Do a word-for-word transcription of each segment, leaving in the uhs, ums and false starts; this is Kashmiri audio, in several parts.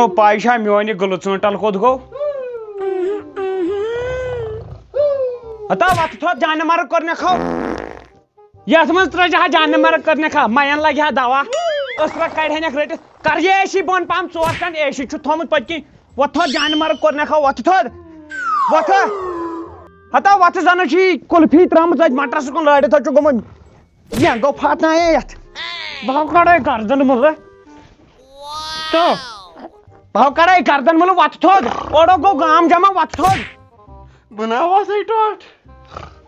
پاے چھا میون یہِ گُلہٕ ژوٗنٛٹل کوٚت گوٚو؟ ہتا وۄتھ تھوٚد جانہِ مرگ کوٚر مےٚ کھو۔ یتھ منٛز ترٲے زِ ہا جانہِ مرگ کوٚر مےٚ کھو، مین لگہِ ہا دوا۔ ٲسرا کڑِ ہنکھ رٔٹِتھ۔ کر یہِ اے سی بۄن پہم، ژور چند اے سی چھُ تھوٚمُت پٔتۍ کِنۍ۔ وۄتھ تھوٚد جانہِ مرگ کوٚر مےٚ کھو، وۄتھ تھوٚد۔ وۄتھ۔ ہتا وۄتھ زنہٕ چھُ یہِ کُلفی ترٲمٕژ أتھۍ مٹرس کُن لٲرِتھ، تھوٚد چھُ گوٚمُت۔ کینٛہہ گوٚو پھاٹناوے یتھ۔ بہٕ ہاو کڑے گردن مُلہٕ۔ تو۔ بہٕ ہاو کڑے گردن مُلہٕ وۄتھٕ تھوٚد۔ اورٕ گوٚو گام جمع وۄتھٕ تھوٚد۔ بہٕ نا وسے ٹوٹھ۔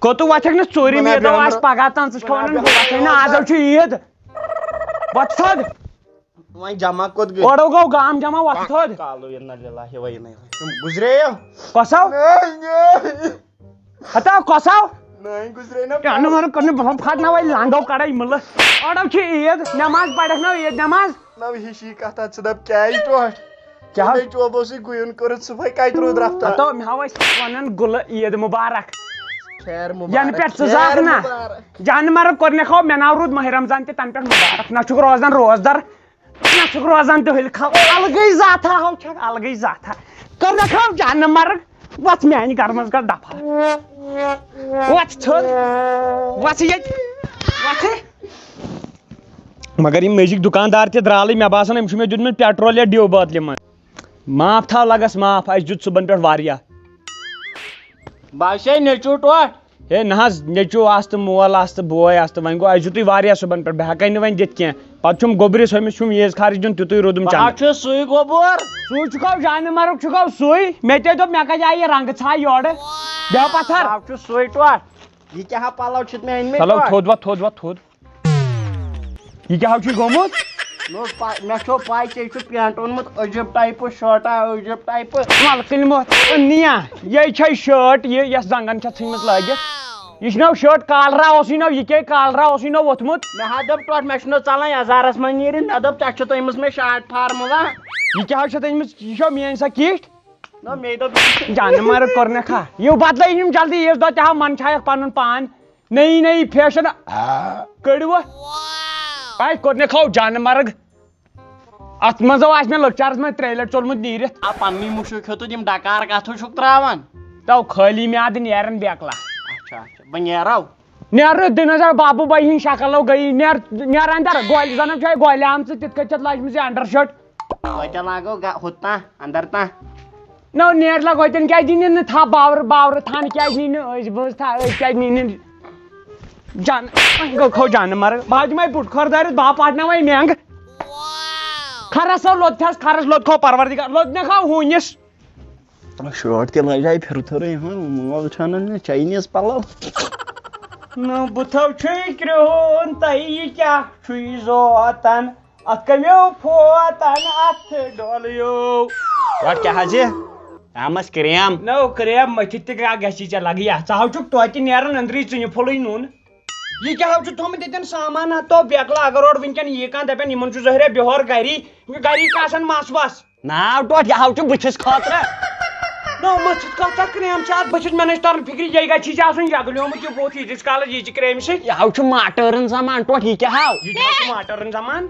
کوٚت وۄتھکھ نہٕ ژوٗرِ بہٕ نا مےٚ دوٚپ بیٚہمہٕ آز نہٕ۔ پگاہ تام ژٕ چھُکھ بہٕ نا ونان بہٕ بیٚہمہٕ وۄتھے نہٕ آز حظ چھُ عیٖد۔ وۄتھٕ تھوٚد۔ وۄنۍ جمع کوٚت گٔے؟ اورٕ گوٚو گام جمع وۄتھٕ تھوٚد۔ کالو اِنا لِلّٰہِ و اِنا اِلَیہِ۔ تِم گُزرے یو؟ کۄسو؟ نہ، نہ۔ ہتا کۄسو؟ نہ، گُزرے نہ۔ کیٛاہ نہٕ وَنان، کٔر نہٕ بہٕ پھٹناوَے لنٛڈو کَڑَے مٕلہٕ۔ اورٕ چھِ عیٖد، نٮ۪ماز پَرَکھ نہ عیٖد نٮ۪ماز؟ نہ، ہِشی کَتھا ژٕ دَپ کیٛازِ ٹوٹھ؟ کیٛاہ؟ ژےٚ چوبو سۭتۍ گُیُن کوٚرُتھ صُبحٲے، کَتہِ روٗد رفتار؟ ہتو، مےٚ ہاو ٲسۍ وَنان گُلہٕ عیٖد مُبارک۔ خیر مُبارک، یَنہٕ پٮ۪ٹھ ژٕ خیر زاکھ نا۔ مُبارک۔ جانہٕ مَرگ کوٚر مےٚ کھو، مےٚ ناو روٗد ماہِ رمضان تہِ تَنہٕ پٮ۪ٹھ مُبارک۔ نہ چھُکھ روزان روزدَر، نہ چھُکھ روزان دٔہلۍ کھاو، الگٕے زاتھا ہو چھکھ، الگٕے زاتھا۔ کٔر مےٚ کھاو جانہٕ مرگ، وۄتھ میانہِ گرٕ منٛز گژھ دفا۔ وۄتھ ژھوٚد، وۄتھ ییٚتہِ، وۄتھ۔ مگر یِم مٔزِکۍ دُکاندار تہِ درٛالٕے، مےٚ باسان، أمۍ چھُ مےٚ دیُتمُت پیٹرول یا ڈیو بٲتلہِ منٛز۔ معاف تھاو لگس معاف، اَسہِ دیُت صُبحن پٮ۪ٹھ واریاہ۔ باسے نیٚچوٗ ٹوٹھ۔ ہے نہ حظ، نیٚچوٗ آس تہٕ مول آس تہٕ بوے آس تہٕ وۄنۍ گوٚو اَسہِ دیُتُے واریاہ صُبحن پٮ۪ٹھ، بہٕ ہٮ۪کَے نہٕ وۄنۍ دِتھ کینٛہہ۔ پَتہٕ چھُم گوٚبرِس ہُمِس چھُم ییٖژ خرٕچ دیُن تیُتُے روٗدُم بہٕ چَنٛدٕ۔ حظ چھُس سُے گوٚبُر۔ سُے چھُکھ جانہِ مَرُک چھُکھ سُے، مےٚ تہِ دوٚپ مےٚ کَتہِ آیہِ یہِ رنٛگہٕ ژھاے یورٕ۔ بیٚہہ پَتھر۔ بہٕ حظ چھُس سُے ٹوٹھ۔ یہِ کیٛاہ ہا پَلو چھِتھ مےٚ أنۍ مٕتۍ چلو ٹوٹھ؟ تھوٚد وۄتھ، تھوٚد وۄتھ، تھوٚد۔ یہِ کیٛاہ ہو چھُے گوٚمُت؟ مےٚ اوس پَے، مےٚ چھو پَے ژےٚ چھُ پینٹ اوٚنمُت عجیٖب ٹایپہٕ، شٲٹا عجیٖب ٹایپہٕ۔ وَلہٕ کِنۍ مۄتھ نِیا، یے چھے شٲٹ یہِ یۄس زنٛگن چھےٚ ژھٕنمٕژ لٲگِتھ۔ یہِ چھُنو شٲٹ کالرا اوسُے نو، یہِ کیٛاہ کالرا اوسُے نو ووٚتھمُت؟ مےٚ ہا دوٚپ ٹوٹھ، مےٚ چھُنہٕ ژَلان یَزارَس منٛز نیٖرِتھ، مےٚ دوٚپ ژےٚ چھُتھ أنۍمٕژ مےٚ شاٹ فارمہٕ وا؟ یہِ کیٛاہ حظ چھَتھ أنۍمٕژ؟ یہِ چھو میٛٲنۍ سۄ کِٹھ؟ نہ، مے دوٚپ جانہٕ مَرٕگ کوٚر مےٚ کھا۔ یِو بدلٲیِو یِم جلدی، ییٖژ دۄہ تہِ ہاو منٛدچھایَکھ پَنُن پان۔ نٔیی نٔیی فیشن کٔڑِو۔ اَتہِ کوٚر مےٚ کھو جانہٕ مرگ۔ اَتھ منٛز آسہِ مےٚ لۄکچارَس منٛز ترٛیٚیہِ لَٹہِ ژوٚلمُت نیٖرِتھ۔ آ، پننُے مُشُک ہیوٚتُن، یِم ڈکار کَتھ چھُکھ ترٛاوان؟ تو خٲلی میادٕ نیران بیکلا۔ اچھا، اچھا، بہٕ نیرو۔ نیرٕ دِنہٕ حظ بابو بھائی ہِنٛدۍ شکل لو گٔیی۔ نیر، نیر اندر، گۄلہِ زَن چھُ گۄلہِ آمژٕ، تِتھ کٔنۍ چھَتھ لٲجمٕژ یہِ انڈر شٲٹ۔ وۄنۍ لاگو گا-، ہُتھ تام، اندر تام۔ نو نیر لگ ہوتن کیازِ نی نہٕ تھا باور باور تھان کیازِ نی نہٕ أسۍ بوز تھا أسۍ کیازِ نی نہٕ جان گو کھو جان مر باج ماے پُٹ کھور دٲرِتھ با پاٹنا وے مینگ۔ خرس سو لوٚت تھس خرس لوٚت کھو پروردگار لوٚت نہ کھو ہوٗنِس۔ شٲٹ تہِ لٲج آے پھِرٕ تھٲرٕے ہُہ مول چھانن نہٕ چاینیٖز پلو۔ نو بہٕ تھو چھُے کرٛہُن تۄہہِ یہِ کیٛاہ چھُے زوتن؟ اتھ کمیو فوتن اتھ ڈولیو۔ وٹ کیٛاہ حظ یہِ؟ آمس کریم۔ نو کریم مٔتھِتھ تہِ کیٛاہ گژھی ژےٚ لگہٕ یا؟ ژٕ ہاو چھُکھ توتہِ نیران أنٛدرٕے ژٕنہِ پھوٚلٕے نوٗن۔ یہِ کیٛاہ ہاو چھُ تھوٚمُت ییٚتٮ۪ن سامان؟ ہتو بیکلا اگر اورٕ وٕنکٮ۪ن یی کانٛہہ دپن یِمن چھُ ظٲہرہ بِہور گری، گری کاسن مس وس۔ ناو ٹوٹھ، یہِ ہاو چھُ بٕتھِس خٲطرٕ۔ نو مٔژھِتھ کتھ کتھ کریم چھِ اتھ بٕتھِس، مےٚ نہ چھِ تران فکرِ یہِ گژھی ژےٚ آسُن یگلیومُت یہِ بُتھ ییٖتِس کالس یہِ چھِ کرٛیمہِ سۭتۍ۔ یہِ ہاو چھُ ماٹٲرٕن زمان ٹوٹھ، یہِ کیٛاہ ہاو؟ یہِ تہِ ہاو چھُ ماٹٲرٕن زمان۔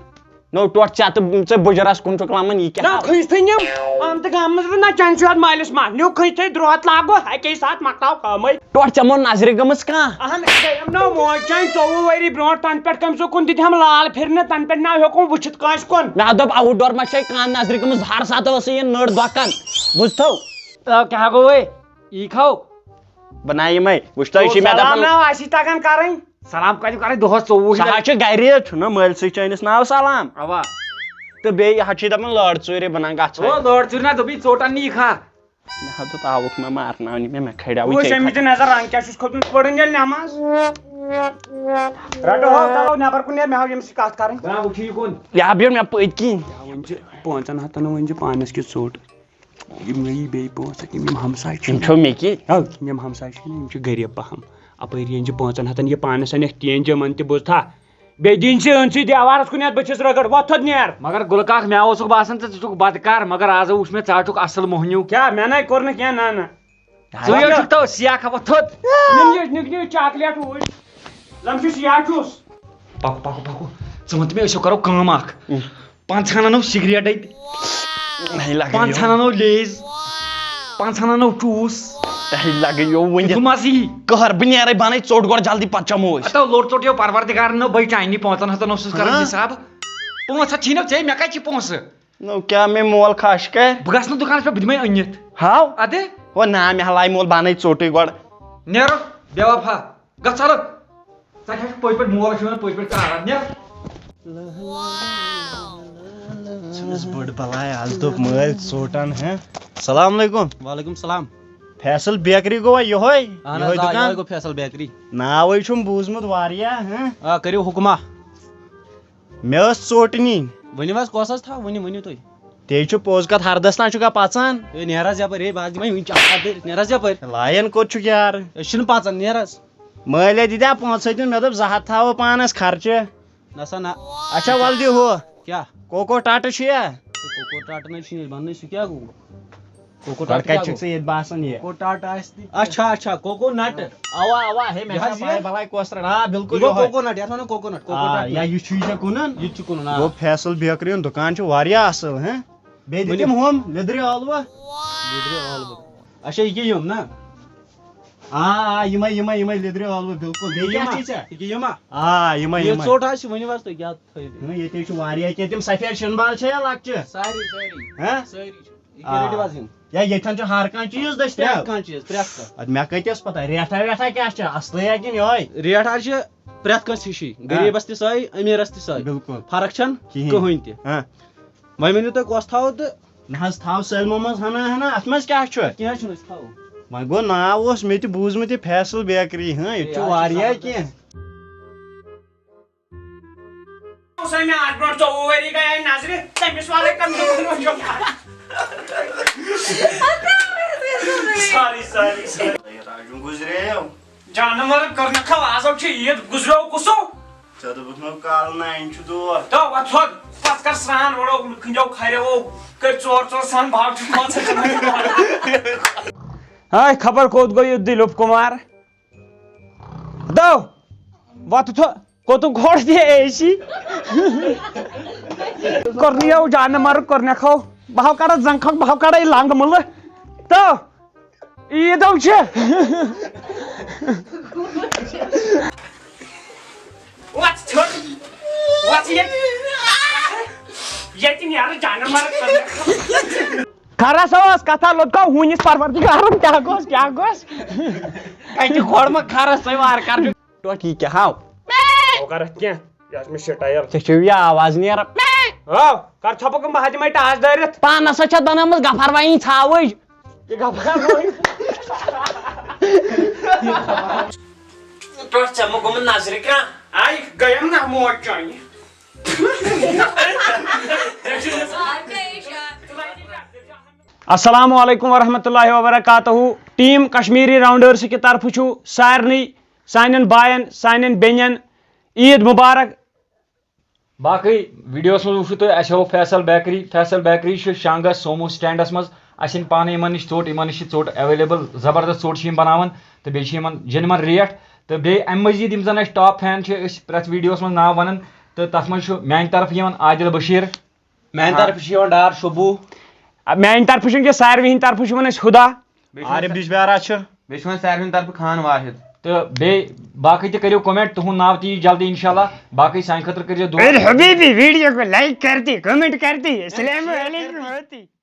نو ٹوٹھ ژےٚ تہٕ ژےٚ بُجرس کُن چھُکھ لمان، یہِ کیٛاہ نہ ہاو؟ کھٔنۍ تھٔنۍ یِم، آمہٕ تہٕ گامہٕ منٛز نہ چانہِ چھُ اتھ مٲلِس ماجہِ۔ نیو کھٔنۍ تھٔنۍ درٛوت لاگو، اَکے ساتہٕ مۄکلاو کٲمٕے۔ ٹوٹھ ژےٚ مو نظرِ گٔمٕژ کانٛہہ؟ اہن، گٔیم نہ موج چانہِ ژوٚوُہ ؤری برونٛٹھ، تنہٕ پٮ۪ٹھ کٔمۍ سو کُن دِتہم لال پھرنہٕ، تنہٕ پٮ۪ٹھ نہ ہیوٚکُم وٕچھِتھ کٲنٛسہِ کُن۔ مےٚ دوٚپ اوُٹ ڈور ما چھے کانٛہہ نظرِ گٔمٕژ، ہر ساتہٕ ٲسٕے یہِ نٔر دۄکھان، بوٗزتھو؟ آ، کیٛاہ گوٚوے؟ یی کھو؟ بہٕ نہ یِمے، وٕچھ تۄہہِ، یہِ چھُے مےٚ سلام دَپان۔ نہ آسی تگان کرٕنۍ۔ سلام کتہِ کرے دۄہس ژوٚوُہ سُہ حظ چھُ گرِ، چھُنہ مٲلۍ سٕے چٲنِس ناو سلام۔ اوا۔ تہٕ بیٚیہِ حظ چھُے دَپان لٲر ژوٗرِ بہٕ نہ گژھٕ۔ او، لٲر ژوٗرِ نہ دوٚپُے ژوٚٹ اَننہِ یی کھا۔ مےٚ حظ دوٚپ آوُکھ مےٚ مارناونہِ مےٚ، مےٚ کھڑیٛاوُے وٕچھ، ژےٚ أمِس دِ خٲطرٕ۔ نظر رنٛگ کیٛاہ چھُس کھوٚتمُت، پٔرُن ییٚلہِ نٮ۪ماز۔ رٹو ہو، چلو نٮ۪بر کُن نیرِ، مےٚ ہاو ییٚمِس سۭتۍ کتھ کرٕنۍ۔ بہٕ ہا وٕچھِ یہِ کُن۔ یا بیٚہہ مےٚ پٔتۍ کِنۍ۔ یا وۄنۍ چھِ پانٛژن ہتن وۄنۍ چھِ پانس کِژھ ژوٚٹ۔ یِم گٔیی بیٚیہِ پانٛژھ ہتھ، یِم، یِم ہمساے چھِ۔ یِم چھو مےٚ کِتھۍ؟ آ، یِم ہمساے چھِ نہ، یِم چھِ غریٖب پہم۔ اپٲرۍ یِن چھِ پانٛژن ہتن، یہِ پانس انکھ ٹینجہِ یِمن تہِ بوٗزتھا۔ بیٚیہِ دِن ژٕ أنۍ سٕے دیوارس کُن یتھ بٕتھِس رگڑ، وۄتھ تھوٚد نیر۔ مگر گُلہٕ کاک، مےٚ اوسُکھ باسان ژٕ، ژٕ چھُکھ بدکار، مگر از وُچھ مےٚ ژٕ حظ چھُکھ اصل موہنیوٗ۔ کیٛاہ مےٚ نے کوٚر نہٕ کینٛہہ، نہ نہ۔ ژٕ حظ چھُکھ تو سیاکھ ہاوان تھوٚد۔ نِم یہِ، نِم یہِ چاکلیٹ اوٗرۍ۔ زن چھُس یا چھُس۔ پکو، پکو، پکو۔ ژٕ وَن تہٕ مےٚ، أسۍ کرو کٲم اکھ۔ اۭں۔ پنٛژہن انو سگریٹ اَتہِ۔ ہے لگیو۔ پانٛژھ ہن انو لیز، پانٛژھ ہن انو ٹوٗس۔ ہے لگیو ؤنِتھ۔ کٕم ہسا یی؟ قہر، بہٕ نیرے، بہٕ انے ژوٚٹ گۄڈٕ جلدی، پتہٕ چمو أسۍ۔ ہتو لوٚڑ ژوٚٹ یو پروردگارن نو بٔے چانہِ پانٛژن ہتن اوسُس کران ہاں؟ حساب۔ پانٛژھ ہتھ چھی نو ژےٚ، مےٚ کتہِ چھِ پونٛسہٕ؟ نو کیٛاہ مےٚ مول کھش کرِ؟ بہٕ گژھٕ نہٕ دُکانس پٮ۪ٹھ، بہٕ دِمے أنِتھ۔ ہاو؟ ادٕ؟ ہو نا، مےٚ ہلاے مول، بہٕ انے ژوٚٹٕے گۄڈٕ۔ نیرو، بے وفا۔ گژھ ژَلہٕ۔ ژےٚ کیٛاہ چھُکھ پٔتۍ پٲٹھۍ مول چھُ وَنان، پٔتۍ پٲٹھۍ ژٕ آرام نیر۔ ژھٕنُس بٔڑ بلاے، آز دوٚپ مٲلۍ ژوٚٹ اَن، ہہ؟ السلام علیکم۔ وعلیکم السلام۔ فیصل بیکری گوٚوا یِہوٚے؟ اہن حظ، یِہوٚے آ، دُکان؟ یِہوٚے گوٚو فیصل بیکری۔ ناوٕے چھُم بوٗزمُت واریاہ، ہہ؟ آ، کٔرِو حُکما۔ مےٚ ٲس ژوٚٹ نِنۍ۔ ؤنِو حظ، کۄس حظ تھاو؟ ؤنِو، ؤنِو تُہۍ۔ تے چھُ پوٚز کَتھ، ہردَس تام چھُکھا پَژان؟ ہے، نیر حظ یَپٲرۍ، ہے، بہٕ حظ دِمے وٕنہِ چَکر، نیر حظ یَپٲرۍ۔ لایَن کوٚت چھُکھ یارٕ؟ أسۍ چھِنہٕ پَژان، نیر حظ۔ مٲلۍ دِتیا پونٛسہٕ دیُن، مےٚ دوٚپ زٕ ہَتھ تھاوو پانَس خرچہٕ۔ نہ سا نہ۔ اچھا، وَلہٕ دِ ہُہ۔ کیٛاہ؟ کوکو ٹاٹہٕ چھُ یا؟ کوکو ٹاٹہٕ نَے چھُنہٕ أسۍ بَننٕے، سُہ کیٛاہ گوٚو؟ کوکو گۄڈٕ ٹاٹہٕ کَتہِ کیٛاہ چھُکھ گوٚو؟ ژےٚ ییٚتہِ باسان یہِ؟ کوکو ٹاٹہٕ آسہِ تہِ۔ اچھا، اچھا، کوکو نٹ۔ اَوا، اَوا، ہے، مےٚ یہِ چھا حظ پَے یہِ؟ بَلاے کۄس ترٛٹھ؟ آ، بِلکُل یہِ گوٚو یِہوٚے۔ کوکو نٹ، یَتھ وَنو کوکو نٹ، کوکو آ، ٹاٹہٕ۔ یا یہِ چھُے ژےٚ کٕنُن؟ یہِ تہِ چھُ کٕنُن، آ۔ گوٚو فیصل بیکری ہُنٛد دُکان چھُ واریاہ اَصٕل، ہہ؟ بیٚیہِ ؤنِو۔ دِتِم ہُم لیٚدرِ ٲلوٕ۔ لیٚدرِ ٲلوٕ۔ اچھا، یہِ کیٛاہ یِم نا؟ آ، آ، یِمے، یِمے، یِمے لیٚدرِ ٲلوٕ، بِلکُل۔ بیٚیہِ کیٛاہ یِما؟ چھُے ژےٚ؟ یہِ کیٛاہ یِما؟ آ، یِمے، یہِ یِمے۔ ژوٚٹ حظ چھِ، ؤنِو حظ تُہۍ کیٛاہ تھٲیِو؟ ہُم، ییٚتہِ چھُ واریاہ کینٛہہ، تِم سفید شِنہٕ بال چھا یا لۄکچہِ؟ سٲری، سٲری۔ ہہ؟ سٲری چھِ۔ یہِ آ۔ کیٛاہ رٔٹِو حظ یِم؟ یا ییٚتھٮ۪ن چھُ ہر کانٛہہ چیٖز دٔستیاب؟ پرٛٮ۪تھ کانٛہہ چیٖز، پرٛٮ۪تھ کانٛہہ۔ اَدٕ مےٚ کَتہِ ٲس پَتہ، ریٹھا ویٹھا کیٛاہ چھِ، اَصلٕے یا کِنہٕ یِہوٚے؟ ریٹ حظ چھِ پرٛٮ۪تھ کٲنٛسہِ ہِشی، ہہ۔ غریٖبَس تہِ سۄے، أمیٖرَس تہِ سۄے۔ بِلکُل۔ فرق چھَنہٕ کِہیٖنۍ۔ کٕہٕنۍ تہِ۔ ہہ۔ وۄنۍ ؤنِو تُہۍ کۄس تھاوو تہٕ۔ نہ حظ، تھاو سٲلمو منٛز ہنا ہنا، اَتھ منٛز کیٛاہ چھُ؟ کینٛہہ چھُنہٕ، أسۍ تھاوو۔ وۄنۍ گوٚو، ناو اوس مےٚ تہِ بوٗزمُت یہِ فیصل بیکری، ہاں، ییٚتہِ چھُ ہے، اَتھ چھُ واریاہ زبردست۔ کینٛہہ۔ اوسے مےٚ اَتھ برونٛٹھ ژوٚوُہ ؤری گٔیے نظرِ، تٔمِس والے کَم دوٚپُن وۄنۍ چھُ۔ ساری، ساری، ساری۔ راجُن گُزریو۔ جانور کٔرنہٕ خٲطرٕ آزو چھِ عیٖد، گُزریو کُسو؟ ژےٚ دوٚپُتھ مےٚ کالہٕ نانہِ چھُ دود۔ تو وۄتھ تھوٚد، پتہٕ کر سرٛان، وڑو کھنٛڈیو کھریو، کٔرۍ ژور ژور سرٛان، بہٕ ہاو چھُس پانٛژھ ہتھ۔ ہاے، خبر کوٚت گوٚو یہِ دِلیٖپ کُمار؟ دو، وۄتھ تھوٚد، کوٚتُن کھوڑ دِ اے سی۔ کوٚرنٕے یو جانہٕ مرگ کوٚرنکھو۔ بہٕ ہاو کڑا زنٛگہٕ کھۄکھ، بہٕ ہاو کڑا یہِ لنٛگ مُلہٕ۔ تو عیٖد ہو چھِ۔ وۄتھ ژھیوٚٹ۔ وۄتھ ییٚتہِ۔ ییٚتہِ نیرٕ جانہٕ مرگ۔ خرس اوس کتھا لوٚت گوٚو ہوٗنِس پروردگارن کیٛاہ گوٚژھ، کیٛاہ گوٚژھ۔ اَتہِ کھۄڑ مہ خرس ژٕ وارٕ کر۔ ٹوٹھ یہِ کیٛاہ ہاو؟ او کر اَتھ کینٛہہ، یہِ آسہِ مےٚ شِٹایَر۔ ژےٚ چھُے یہِ آواز نیران۔ آو، کر ژھۄپہٕ کٲم، بہٕ ہا دِمے ٹاس دٲرِتھ۔ پانس سۭتۍ چھےٚ بنٲومٕژ غفار وانی ژھاوٕج۔ یہِ غفار وانی۔ پٮ۪ٹھ ژےٚ مہ گوٚمُت نظرِ کانٛہہ؟ آے گٔیم نا موج چانہِ۔ السلام علیکم ورحمۃ اللہ وبرکاتہ۔ ٹیم کشمیری راؤنڈرز کہِ طرفہٕ چھُ سارنٕے سانٮ۪ن باین، سانٮ۪ن بیٚنٮ۪ن عیٖد مبارک۔ باقٕے ویڈیوس منٛز وٕچھِو تُہۍ، اَسہِ ہوو فیصل بیکری۔ فیصل بیکری چھِ شانگس سومو سٹینڈس منٛز۔ اَسہِ أنۍ پانہٕ یِمن نِش ژوٚٹ، یِمن نِش چھِ ژوٚٹ ایویلیبل، زبردست ژوٚٹ چھِ یِم بناوان تہٕ بیٚیہِ چھِ یِمن جینون ریٹ۔ تہٕ بیٚیہِ اَمہِ مٔزیٖد یِم زن اَسہِ ٹاپ فین چھِ، أسۍ پرٛٮ۪تھ ویڈیوس منٛز ناو ونان، تہٕ تتھ منٛز چھُ میانہِ طرفہٕ یِوان عادل بشیر۔ میانہِ ہاں۔ طرفہٕ چھُ یِوان ڈار شبوٗ۔ آ، میانہِ طرفہٕ چھُ وٕنکیٚس سارِوٕے ہٕنٛدِ طرفہٕ چھُ یِوان اَسہِ ہُدا۔ بیٚیہِ چھُ عارف وۄنۍ بجبیارا چھُ۔ بیٚیہِ چھُ وۄنۍ سارِوٕے ہٕنٛدِ طرفہٕ خان واحد۔ تہٕ بیٚیہِ باقٕے تہِ کٔرِو comment، تُہُنٛد ناو تہِ یی جلدی انشاءاللہ۔ باقٕے سانہِ خٲطرٕ کٔرۍزیو دُعا۔ میرے حبیبی، ویڈیو کو لائک کر دی، کمنٹ کر دی، السلام علیکم ہوتی۔